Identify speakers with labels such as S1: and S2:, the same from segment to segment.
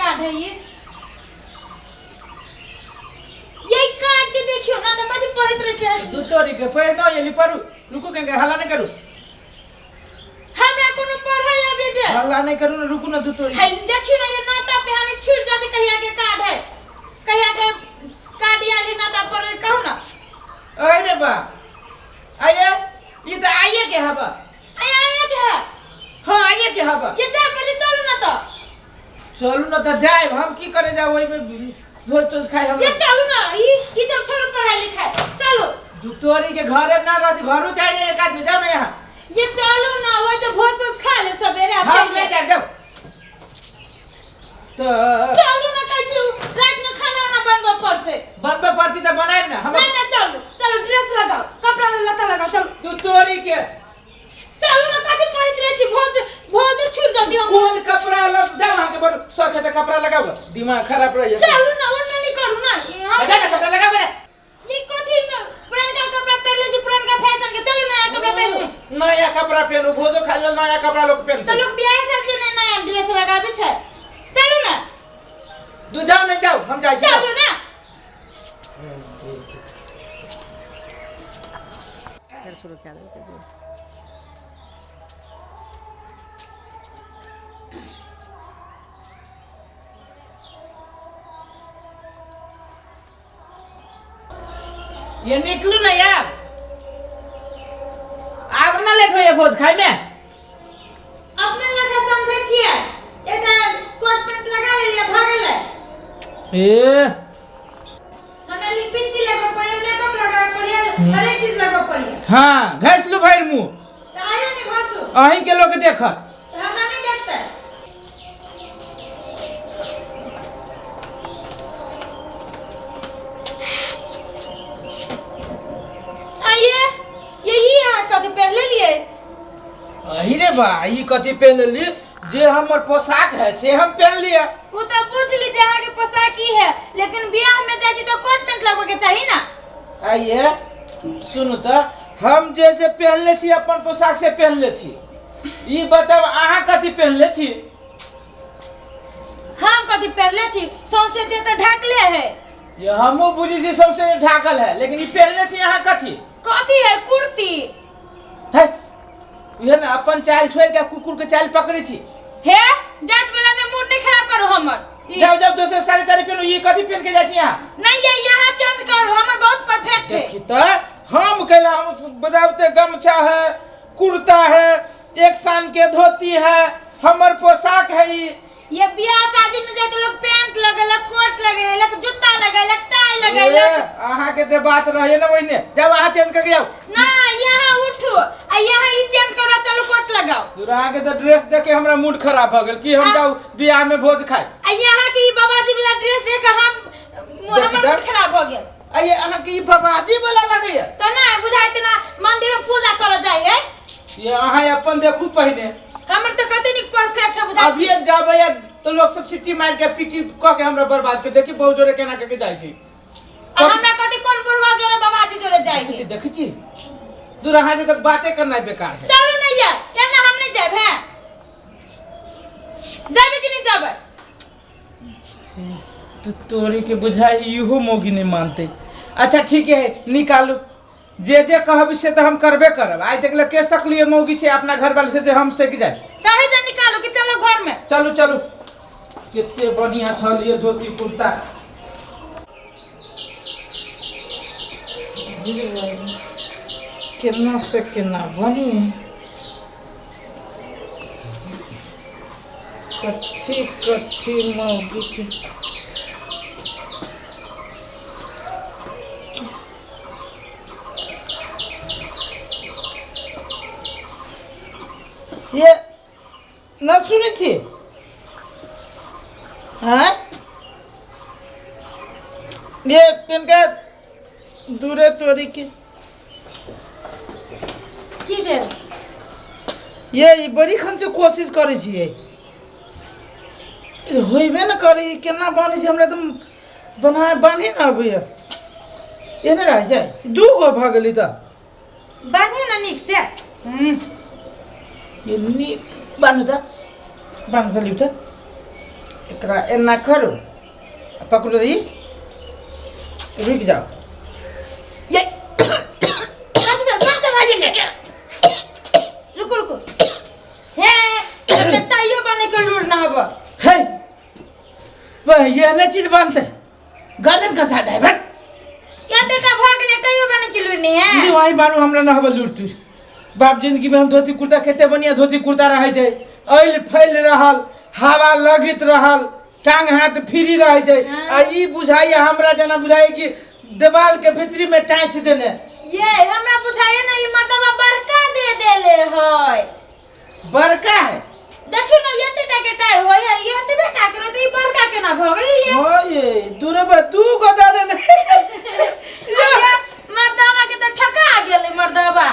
S1: Card है ये। ये कार्ड के देखियो ना त कथी पढ़ैत रहै छै।
S2: दू तोरी के पढ़ न एली, पढ़ू, रुकू कनिका, हल्ला नहीं करू।
S1: हमरा कोनो पढ़ै आबे जे।
S2: हल्ला नहीं करू ना, रुकू ना, दू तोरी।
S1: है देखियो ना, ये नाता पेहानी छूट जाते, कहिया के कार्ड है, कहिया के कार्ड आयल है नाता पर, कहू ना।
S2: अरे बा, आइए, ई त आइए के हबा।
S1: आइए, आइए के है।
S2: हाँ, आइए के हबा।
S1: ये जा पर चलू ना तो।
S2: चलू ना त जाए, हम की करे जाओ ओइ में भोज तोज खाए हम।
S1: ये चलू ना, ई ई सब छोड़ो पढ़ाई लिखाई, चलो।
S2: दू तोरी के घरे ना रहती, घरो जाए रे एक आदमी, जाओ ना यहाँ।
S1: ये चलू ना, वो जो भोज तोज खा ले सवेरे आ
S2: हम
S1: चल
S2: नहीं जाए, जाओ तो।
S1: चलू ना कहै छी, रात में खाना उना बनबे पड़ते।
S2: बनबे पड़ती त बनाएब ना हम।
S1: नहीं ना, चलू चलू, ड्रेस लगाओ, कपड़ा लत्ता लगाओ, चलू।
S2: दू तोरी के।
S1: चलू ना, कथी पढ़ैत रहै छी, भोज भोज छूट जल्दी हम।
S2: कोन कपड़ा लग जाओ अहाँ के, बड़ शौक है त कपड़ा लगाओ, दिमाग खराब रही है।
S1: चलू ना, ओने नहीं करू ना, ई हम।
S2: अच्छा, कपड़ा लगाओ ना।
S1: ये कथी न पुरानका कपड़ा पहनले छी, पुरानका फैशन के, चलू नया कपड़ा पहनू।
S2: नया कपड़ा पहनू, भोजो खाइ लेल नया कपड़ा लोग पहनते।
S1: तो लोग बियाह शादी में नया ड्रेस लगाबे छै। चलू ना।
S2: तू जाओ, नहीं जाओ, हम जाइ छी।
S1: चलू ना।
S3: फेर शुरू कए देलकै।
S2: ये निकलू ना यार, आब ना लेट होइए भोज खाइ में।
S1: अपने लगा समझै छियै, एकटा कोट पैंट लगा लेलियै, भऽ गेलै।
S2: ए
S1: हमरा लिपस्टिक लगबै पड़ैए, मेकअप लगाबै पड़ैए, हरेक चीज लगबै पड़ैए।
S2: हाँ, घसि लू भरि मुँह।
S1: तऽ आइयो नहि घसू।
S2: अहीं के लोग देखत।
S1: तऽ हमरा नहि देखतै। आइए, ये ई अहाँ कथी पहिर लेलियै?
S2: अही रे बा, ई कथी पहन लेली? जे हमर पोशाक है से हम पहन लिया।
S1: ओ तऽ बुझली जे अहाँके पोशाक ई है, लेकिन बियाह में जाइ छी तऽ कोट पैंट लगबै के चाही ना।
S2: आइए सुनू तऽ, हम जे से पहनले छी अपन पोशाक से पहनले छी, ई बताब अहाँ कथी पहनले छी?
S1: हम कथी पहनले छी? सौंसे देह तऽ ढकले है।
S2: ये हमहूँ बुझै छी सौंसे ढाकल है, लेकिन ई पहनले छी अहाँ कथी?
S1: कथी है? कुर्ती
S2: है। इहे ने अपन चाल छोड़ के कुकुर के चाल पकड़ै छी।
S1: हे, जात वाला में मूड नहीं खराब करो हमर।
S2: जाओ जाओ, दोसर साड़ी ताड़ी पहनो, ई कथी पहन के जाइ छी अहाँ?
S1: नहीं, ये यहाँ चेंज करो, हमर बहुत परफेक्ट है।
S2: देखी तऽ हम कैला हम बताबते, गमछा है, कुर्ता है, एक शान के धोती है, हमर पोशाक है ई।
S1: ये बियाह शादी में जाके लोग पैंट लगेलक, कोट लगेलक, जूता लगेलक, टाई लगेलक।
S2: अहाँ के जे बात रहे ना ओहिने जाओ, अहाँ चेंज करके जाओ।
S1: ना, यहाँ उठो आ यहाँ ई चेंज करो, चलो कोट लगाओ।
S2: दूर, अहाँ के तऽ ड्रेस देख के हमरा मूड खराब भऽ गेल कि हम जाउ बियाह में भोज खाए।
S1: आ यहाँ के ई बाबाजी वाला ड्रेस देख के हम
S2: देखी
S1: हमर
S2: तऽ।
S1: मूड खराब भऽ गेल।
S2: आइए, अहाँ के ई बाबाजी वाला लगैया।
S1: तऽ ना बुझाइत ना मंदिर में पूजा करऽ जाइ है।
S2: ये अहाँ अपन देखू पहिने।
S1: हमर तऽ कते नीक परफेक्ट है बुझाइ।
S2: अभिये जाबै या तो लोग सब सिटी मार के पिटी कऽ के हमरा बर्बाद के देखी बहुत जोरे केना के जाइ छी।
S1: आ हमरा कथी कोन बुढ़वा जोरे बाबाजी जोरे जाइ
S2: देखै छी
S1: है।
S2: देखै छी, दूर, अहाँ से तऽ बाते करनाइ बेकार है।
S1: चलू ना यार, एना हम नहीं जाब है। जाबे कि नहीं जाबे?
S2: तो तोरे के बुझाई इहो मौगी नहीं मानते। अच्छा ठीक है, निकालू, जे जे कहब से तो हम करबे करब। आज तक ले के सकलिए मौगी से अपना घर वाले से जे हम सक जाए।
S1: काहे जे निकालू कि चलो घर में।
S2: चलू चलू, कितने बढ़िया छल ये धोती कुर्ता। केना से केना बनी, कथी कथी मौगी के। ये न सुनै छी? आँय ये तिनका दूरे तोरी के।
S1: की भेल?
S2: ये ई बड़ी खन से कोशिश करै छियै, ई होइबे ने करै। ई केना बनै छै? हमरा तऽ बना बान्हे ने अबैया। एहने रहै छै, दू गो भऽ गेलै तऽ।
S1: बान्हियौ ने नीक से।
S2: ये नीक बान्हू तऽ, बान्ह देलियौ तऽ। एकरा एना करू आ पकड़ू ई, रुकि जाउ ये।
S1: बचबे बचबे भाजी के, रुको रुको, हे टाइयो बने के लूर ना हबो।
S2: हे वह ये ने चीज बनते गर्दन कसा जाए भट।
S1: या बेटा भ गेलै, टाइयो बने के लूर नहीं है।
S2: ई वही बानू, हमरा ना हबल लूर तुर। बाप जिंदगी में हम धोती कुर्ता खेते बनिया धोती कुर्ता रहै छै, ऐल फैल रहल, हवा लगित रहल, टांग हाथ फ्री रहै छै। आ ई बुझाइए हमरा जेना बुझाइए कि देवाल के भीतरी में टाँसि देने।
S1: ये हमरा बुझाइए ना, ई मर्दबा बड़का दे देले है।
S2: बड़का है।
S1: देखी ना, ये टा के टाई होय है, ये एतबे टा के रहते, ई बड़का केना भ गेलै ये?
S2: हाँ, ये दूरे बा दू गो दे देने।
S1: ये मर्दबा के तो ठका गेलै मर्दबा।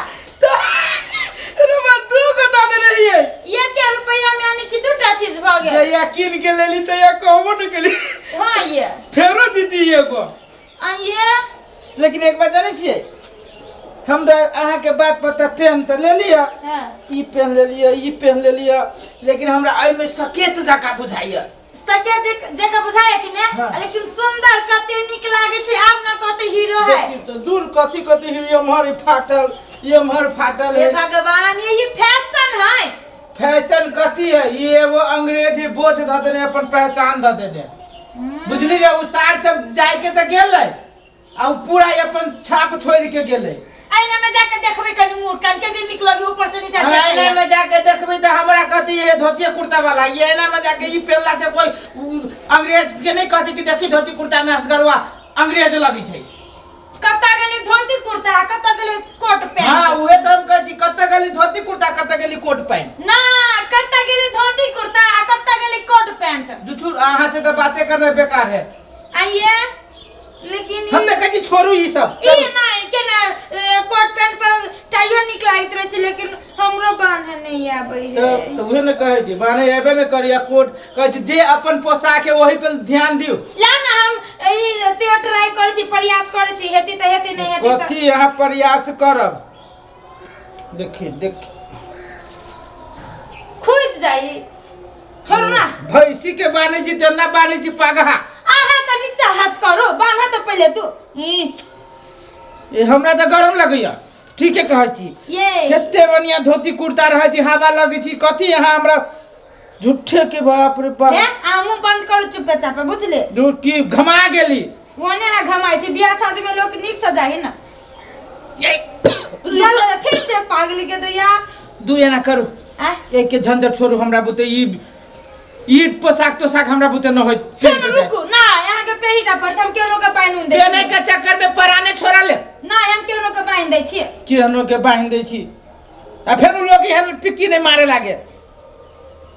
S2: अरे बा दू गो दे देने ये।
S1: ये के रुपया में यानी कि दूटा चीज भ गेल।
S2: जहिया कीन के लेली तहिया कहबो न केली।
S1: हाँ ये।
S2: फेरो दीदी एगो।
S1: आ ये।
S2: लेकिन एक बात जानै छियै, हम तऽ अहाँके बात पर तऽ पेन तऽ ले लिअ।
S1: हाँ।
S2: ई पेन ले लिअ, ई पेन ले लिअ, लेकिन हमरा एहिमे सकेत जकाँ बुझाइए।
S1: सकेत जकाँ बुझाइए कि ने?
S2: हाँ।
S1: लेकिन सुंदर कते नीक लागै छै, आब न कहते हीरो है।
S2: देखी तऽ दूर कथी कथी हीरो, एम्हर ई फाटल, एम्हर फाटल
S1: हे
S2: है।
S1: भगवान, ये फैशन है।
S2: फैशन कथी है? ई एगो अंग्रेजी बोझ धऽ देने, अपन पहचान धऽ देने, बुझली रे? ओ सार सब जायके तऽ गेलै आ उ पूरा अपन छाप छोड़ के गेलै।
S1: आईना में जाके देखबै कनी मुंह कान के नीक लगे ऊपर से नीचा।
S2: हम आईना में जाके देखबै तऽ हमरा कहती ये धोती कुर्ता वाला। ये आईना में जाके ई पेनला से कोई अंग्रेज के नहीं कहती कि देखी धोती कुर्ता में असगरवा अंग्रेज लगी छै।
S1: कत्ता गेली धोती कुर्ता, कत्ता गेली कोट पैंट?
S2: हाँ, उहे तऽ हम कहै छी, कत्ता गेली धोती कुर्ता, कत्ता गेली कोट पैंट।
S1: ना, कत्ता गेली धोती कुर्ता, कत्ता गेली कोट पैंट।
S2: जुठू अहाँ से तऽ बाते करना बेकार है।
S1: आइए लेकिन
S2: हम तऽ कहै छी छोड़ू ई सब।
S1: ई नहि केना कोट पैंट पर टाइयो नीक लागैत रहै छै, लेकिन हमरो बान्ह नहि आबै है।
S2: तऽ उहे ने कहै छी, बान्हे एबे ने करी। आ कोट कहै छी जे अपन पोशाक है ओही पर ध्यान दियौ।
S1: ला ना, हम ई त्यो ट्राई करै छी, प्रयास करै छी, हेतै तऽ हेतै, नहि हेतै तऽ
S2: कथी अहाँ प्रयास करब? देखी देखी।
S1: खुजि जाइ, छोड़ू ना।
S2: भैंसी के बान्है छी तेना बान्है छी पगहा।
S1: अहाँ तऽ नीचा हाथ करू, बान्ह तऽ पहिले तू।
S2: ए हमरा तऽ गरम लगैया, ठीके कहै छी।
S1: ये
S2: कते बढ़िया धोती कुर्ता रहै छी, हवा लगै छी, कथी अहाँ हमरा झूठे के, बाप रे बाप।
S1: हे, अहाँ मुँह बंद करू चुपे चापे, बुझले?
S2: झूठ की घमा गेली।
S1: ओने अहाँ घमाइ छी। बियाह शादी में लोक नीक से जाही ना। चल फिर से पागली के दैया।
S2: दूर एना करू।
S1: आ
S2: एक के झंझट छोड़ू, हमरा बुते ई ई पोशाक तोशाक हमरा बुते न होय।
S1: सुन, रुकू ना, यहाँ के पेरीटा पड़त, हम केनो के पानि उन दै
S2: पेने के चक्कर में पराने छोड़ा ले।
S1: ना, हम केनो के बान्हि दै छियै।
S2: केहनो के बान्हि दै छी आ फेर उ लोग एहन पिक्की नहीं मारे लागे।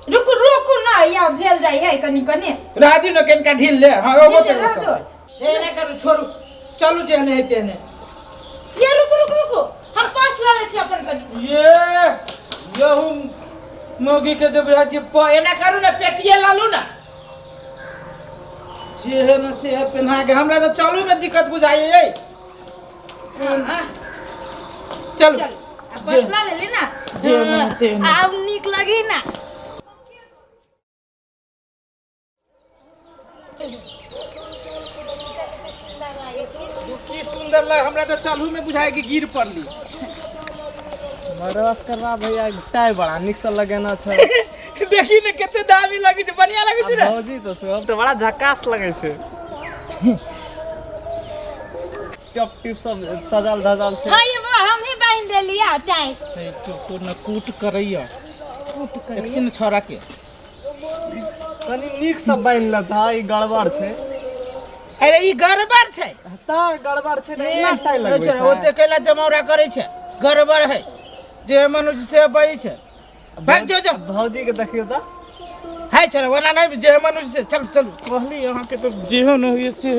S1: रुकू रुकू ना, या भेल जाइ है कनी कनी।
S2: रह दी न, कनिका ढील ले। हाँ, ओ
S1: ढील
S2: ते
S1: रह दो।
S2: एने करू, छोड़ू, चलू, जेहने है तेहने।
S1: ये रुकू रुकू रुकू, हम पर्स लऽ लै छी अपन कनी।
S2: ये यहू मौगी के जब बुझाइ छी एना करू ने, पेटिए लऽ लू ना, जे है न से है पेन्हा के। हमरा तऽ चलू में दिक्कत बुझाइए। चलू।
S1: चल, आ पर्स लऽ लेली ना।
S2: जे न ते न।
S1: आब नीक लगी ना।
S2: की सुंदर लग, हमरा तऽ चलू में बुझाइ कि गिर पड़ली।
S4: बरस करबा भैया, टाई बड़ा नीक से लगेना छै।
S2: देखी ने कते दामी लगे छै, बढ़िया लगे छै ने।
S4: भौजी तऽ सब तऽ बड़ा झकास लगे छै, टप टिप सब सजल धजल छै।
S1: हाँ ये वो हम ही बांध देली आ टाई।
S2: चोको न कूट करैया, देखी ने छौड़ा के।
S4: कनी नीक से बान्हि लेता, ई गड़बड़ छै।
S2: अरे ई गड़बड़ छै।
S4: तऽ गड़बड़ छै ने, एना टाई लगबै छै।
S2: ओते कैला जमौरा करै छै? गड़बड़ है, जे मनुष्य से बही छै, भाग जो जो।
S4: भौजी के देखियौ तऽ।
S2: है, चलो, ओना नहीं, जे मनुष्य से चल चल कहली अहाँके तऽ जेहो न होइए से।